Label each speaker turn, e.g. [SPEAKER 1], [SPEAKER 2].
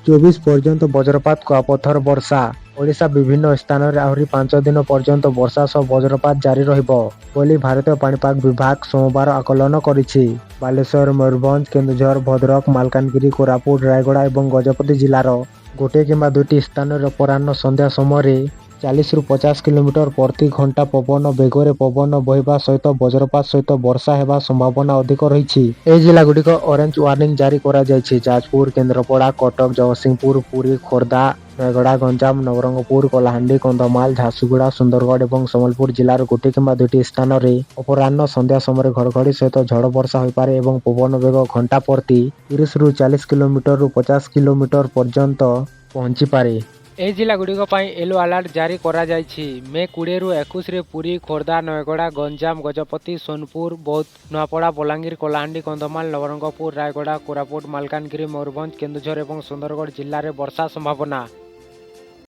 [SPEAKER 1] 24 ପର୍ଯ୍ୟନ୍ତ ବଜ୍ରପାତ, କୁଆପଥର ବର୍ଷା। ଓଡ଼ିଶା ବିଭିନ୍ନ ସ୍ଥାନରେ ଆହୁରି 5 ଦିନ ପର୍ଯ୍ୟନ୍ତ ବର୍ଷା ସହ ବଜ୍ରପାତ ଜାରି ରହିବ ବୋଲି ଭାରତୀୟ ପାଣିପାଗ ବିଭାଗ ସୋମବାର ଆକଳନ କରିଛି। ବାଲେଶ୍ୱର, ମୟୂରଭଞ୍ଜ, କେନ୍ଦୁଝର, ଭଦ୍ରକ, ମାଲକାନଗିରି, କୋରାପୁଟ, ରାୟଗଡ଼ା ଏବଂ ଗଜପତି ଜିଲ୍ଲାର ଗୋଟିଏ କିମ୍ବା ଦୁଇଟି ସ୍ଥାନରେ ଅପରାହ୍ନ ସନ୍ଧ୍ୟା ସମୟରେ 40ରୁ 50 କିଲୋମିଟର ପ୍ରତି ଘଣ୍ଟା ପବନ ବେଗରେ ପବନ ବହିବା ସହିତ ବଜ୍ରପାତ ସହିତ ବର୍ଷା ହେବା ସମ୍ଭାବନା ଅଧିକ ରହିଛି। ଏହି ଜିଲ୍ଲାଗୁଡ଼ିକ ଅରେଞ୍ଜ ୱାର୍ଣ୍ଣିଂ ଜାରି କରାଯାଇଛି। ଯାଜପୁର, କେନ୍ଦ୍ରାପଡ଼ା, କଟକ, ଜଗତସିଂହପୁର, ପୁରୀ, ଖୋର୍ଦ୍ଧା, ନୟାଗଡ଼, ଗଞ୍ଜାମ, ନବରଙ୍ଗପୁର, କଳାହାଣ୍ଡି, କନ୍ଧମାଳ, ଝାରସୁଗୁଡ଼ା, ସୁନ୍ଦରଗଡ଼ ଏବଂ ସମ୍ବଲପୁର ଜିଲ୍ଲାର ଗୋଟିଏ କିମ୍ବା ଦୁଇଟି ସ୍ଥାନରେ ଅପରାହ୍ନ ସନ୍ଧ୍ୟା ସମୟରେ ଘଡ଼ଘଡ଼ି ସହିତ ଝଡ଼ ବର୍ଷା ହୋଇପାରେ ଏବଂ ପବନ ବେଗ ଘଣ୍ଟା ପ୍ରତି 30ରୁ 40 କିଲୋମିଟରରୁ 50 କିଲୋମିଟର ପର୍ଯ୍ୟନ୍ତ ପହଞ୍ଚିପାରେ। ଏହି ଜିଲ୍ଲାଗୁଡ଼ିକ ପାଇଁ ୟେଲୋ ଆଲର୍ଟ ଜାରି କରାଯାଇଛି। ମେ 20ରୁ 21ରେ ପୁରୀ, ଖୋର୍ଦ୍ଧା, ନୟାଗଡ଼, ଗଞ୍ଜାମ, ଗଜପତି, ସୋନପୁର, ବୌଦ୍ଧ, ନୂଆପଡ଼ା, ବଲାଙ୍ଗୀର, କଳାହାଣ୍ଡି, କନ୍ଧମାଳ, ନବରଙ୍ଗପୁର, ରାୟଗଡ଼ା, କୋରାପୁଟ, ମାଲକାନଗିରି, ମୟୂରଭଞ୍ଜ, କେନ୍ଦୁଝର ଏବଂ ସୁନ୍ଦରଗଡ଼ ଜିଲ୍ଲାରେ ବର୍ଷା ସମ୍ଭାବନା।